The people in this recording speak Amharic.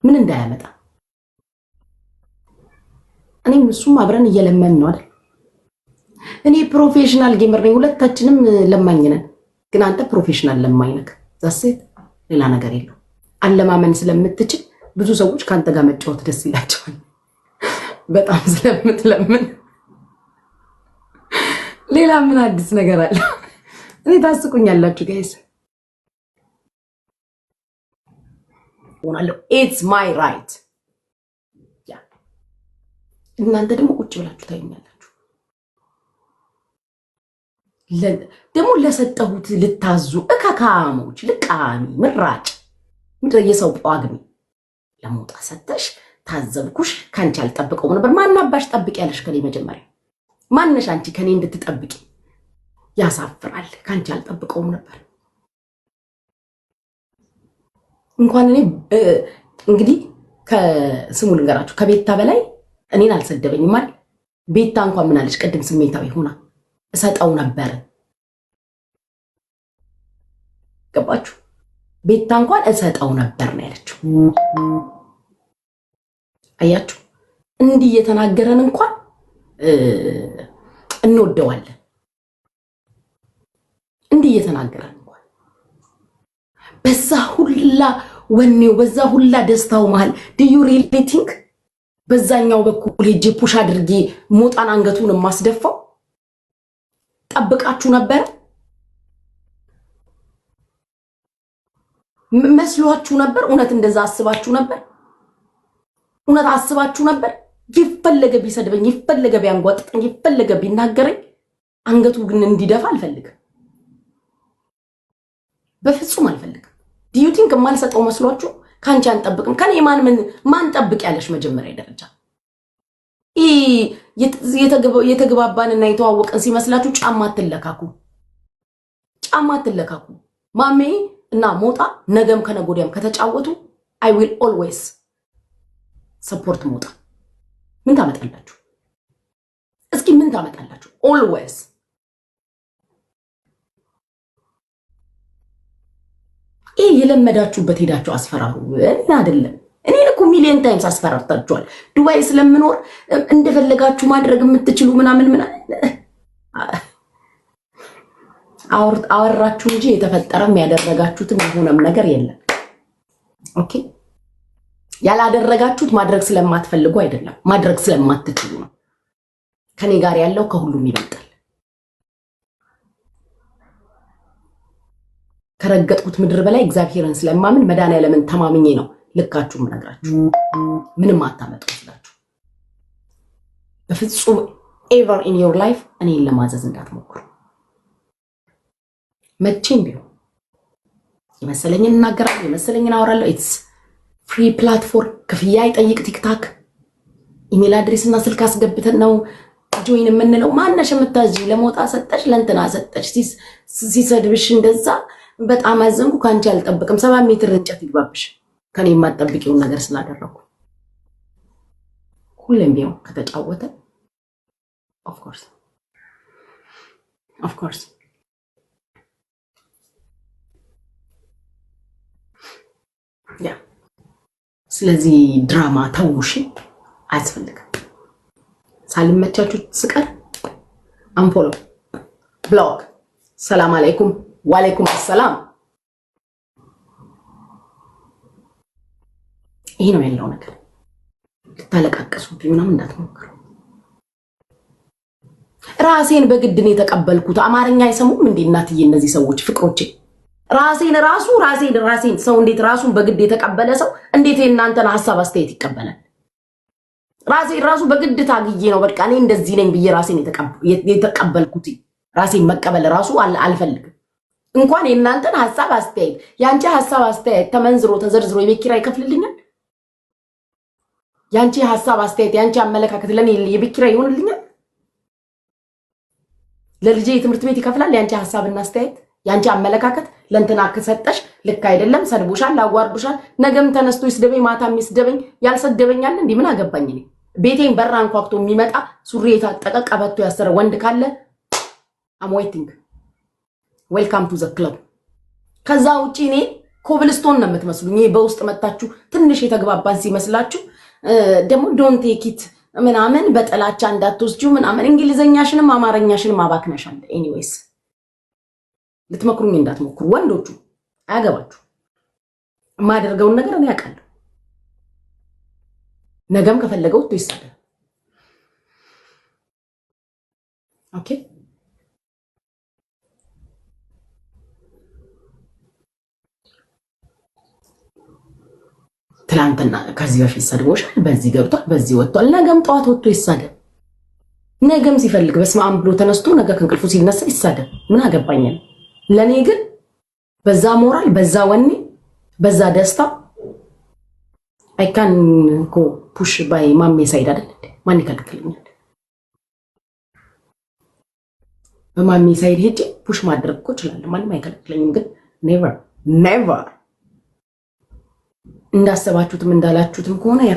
ምን እንዳያመጣ። እኔም እሱም አብረን እየለመን ነው አይደል? እኔ professional gamer ነኝ፣ ሁለታችንም ለማኝ ነን። ግን አንተ professional ለማኝ ነህ። That's it፣ ሌላ ነገር የለው። አለማመን ስለምትችል ብዙ ሰዎች ከአንተ ጋር መጫወት ደስ ይላቸዋል። በጣም ስለምትለምን። ሌላ ምን አዲስ ነገር አለ? እኔ ታስቁኛላችሁ guys። ሆናለሁ። It's my right። እናንተ ደግሞ ቁጭ ብላችሁ ታዩኛላችሁ። ደግሞ ለሰጠሁት ልታዙ እካካሞች፣ ልቃሚ ምራጭ ምድረ የሰው ጳጉሜ ለመውጣ ሰተሽ ታዘብኩሽ። ከአንቺ አልጠብቀውም ነበር። ማናባሽ ጠብቂ ያለሽ ከኔ መጀመሪያ ማነሽ አንቺ ከኔ እንድትጠብቂ? ያሳፍራል። ከአንቺ አልጠብቀውም ነበር። እንኳን እኔ እንግዲህ ከስሙ ልንገራችሁ፣ ከቤታ በላይ እኔን አልሰደበኝም አይደል? ቤታ እንኳን ምን አለች ቅድም ስሜታዊ ሆና? እሰጠው ነበር። ገባችሁ? ቤታ እንኳን እሰጠው ነበር ነው ያለችው። አያችሁ፣ እንዲህ እየተናገረን እንኳን እንወደዋለን። እንዲህ እየተናገረን እንኳን በዛ ሁላ ወኔው፣ በዛ ሁላ ደስታው መሃል do you really think በዛኛው በኩል ሄጄ push አድርጌ ሞጣን አንገቱን የማስደፋው ጠብቃችሁ ነበረ? መስሏችሁ ነበር? እውነት እንደዛ አስባችሁ ነበር? እውነት አስባችሁ ነበር? የፈለገ ቢሰድበኝ፣ የፈለገ ቢያንጓጥጠኝ፣ የፈለገ ቢናገረኝ አንገቱ ግን እንዲደፋ አልፈልግም። በፍጹም አልፈልግም። Do you think የማልሰጠው መስሏችሁ? ከአንቺ አንጠብቅም። ከኔ ማን ምን ማን ጠብቅ ያለሽ? መጀመሪያ ደረጃ የተግባባንና የተዋወቀን ሲመስላችሁ ጫማ አትለካኩ፣ ጫማ አትለካኩ። ማሜ እና ሞጣ ነገም ከነገ ወዲያም ከተጫወቱ I will always support ሞጣ። ምን ታመጣላችሁ? እስኪ ምን ታመጣላችሁ? Always ይህ የለመዳችሁበት ሄዳችሁ አስፈራሩ። እኔን አይደለም። እኔን እኮ million times አስፈራርታችኋል። ዱባይ ስለምኖር እንደፈለጋችሁ ማድረግ የምትችሉ ምናምን ምናምን አወራችሁ እንጂ የተፈጠረም ያደረጋችሁትም የሆነም ነገር የለም። Okay፣ ያላደረጋችሁት ማድረግ ስለማትፈልጉ አይደለም፣ ማድረግ ስለማትችሉ ነው። ከኔ ጋር ያለው ከሁሉም ይበልጣል። ከረገጥኩት ምድር በላይ እግዚአብሔርን ስለማምን፣ መድኃኒዓለምን ተማምኜ ነው ልካችሁ የምነግራችሁ። ምንም አታመጡ ስላችሁ በፍጹም ever in your life እኔን ለማዘዝ እንዳትሞክሩ። መቼም ቢሆን የመሰለኝን እናገራለሁ፣ የመሰለኝን አወራለሁ። It's free platform፣ ክፍያ አይጠይቅ። TikTok email address እና ስልክ አስገብተን ነው join የምንለው። ማነሽ የምታዝዢ? ለሞጣ ሰጠሽ፣ ለእንትና ሰጠሽ፣ ሲሰድብሽ እንደዛ በጣም አዘንኩ። ከአንቺ አልጠብቅም። 7 ሜትር እንጨት ይግባብሽ ከኔ የማትጠብቂውን ነገር ስላደረኩ። ሁሌም ቢሆን ከተጫወተ of course, of course, yeah። ስለዚህ ድራማ ተውሽ፣ አያስፈልግም። ሳልመቻችሁ ስቀር unfollow፣ block። ሰላም አለይኩም፣ ዋሌይኩም አሰላም። ይሄ ነው ያለው ነገር። ልታለቃቀሱብኝ ምናምን እንዳትሞክሩ። ራሴን በግድ ነው የተቀበልኩት። አማርኛ አይሰሙም እንዴ እናትዬ? እነዚህ ሰዎች ፍቅሮቼ፣ ራሴን ራሱ ራሴን ራሴን ሰው እንዴት ራሱን በግድ የተቀበለ ሰው እንዴት የእናንተን ሀሳብ አስተያየት ይቀበላል? ራሴን ራሱ በግድ ታግዬ ነው በቃ እኔ እንደዚህ ነኝ ብዬ ራሴን የተቀበልኩት። ራሴን መቀበል ራሱ አልፈልግም። እንኳን የእናንተን ሀሳብ አስተያየት፣ የአንቺ ሀሳብ አስተያየት ተመንዝሮ ተዘርዝሮ የቤት ኪራይ ይከፍልልኛል? የአንቺ ሀሳብ አስተያየት፣ የአንቺ አመለካከት ለእኔ የቤት ኪራይ ይሆንልኛል? ለልጄ የትምህርት ቤት ይከፍላል? የአንቺ ሀሳብና አስተያየት፣ የአንቺ አመለካከት ለእንትና ከሰጠሽ ልክ አይደለም፣ ሰድቦሻል፣ አዋርዶሻል። ነገም ተነስቶ ይስደበኝ፣ ማታ ይስደበኝ፣ ያልሰደበኛል እንዲህ ምን አገባኝ እኔ? ቤቴን በራ አንኳኩቶ የሚመጣ ሱሪ የታጠቀ ቀበቶ ያሰረ ወንድ ካለ I'm waiting, welcome to the club። ከዛ ውጪ እኔ ኮብልስቶን ነው የምትመስሉኝ። ይሄ በውስጥ መታችሁ ትንሽ የተግባባን ሲመስላችሁ ደግሞ don't take it ምናምን፣ በጥላቻ እንዳትወስጂው ምናምን። እንግሊዘኛሽንም አማርኛሽንም አባክነሻል። Anyways ልትመክሩኝ እንዳትሞክሩ ወንዶቹ፣ አያገባችሁ። የማደርገውን ነገር እኔ አውቃለሁ። ነገም ከፈለገ ወጥቶ ይሳደብ። Okay፣ ትላንትና ከዚህ በፊት ሰድቦሻል። በዚህ ገብቷል፣ በዚህ ወጥቷል። ነገም ጠዋት ወጥቶ ይሳደብ። ነገም ሲፈልግ በስመ አብ ብሎ ተነስቶ ነገ ከእንቅልፉ ሲነሳ ይሳደብ። ምን አገባኝ? ለእኔ ግን በዛ ሞራል፣ በዛ ወኔ፣ በዛ ደስታ I can go push by ማሜ side አይደል እንዴ? ማን ይከለክለኛል? በማሜ side ሄጄ push ማድረግ እኮ እችላለሁ። ማንም አይከለክለኝም። ግን never, never። እንዳሰባችሁትም እንዳላችሁትም ከሆነ ያ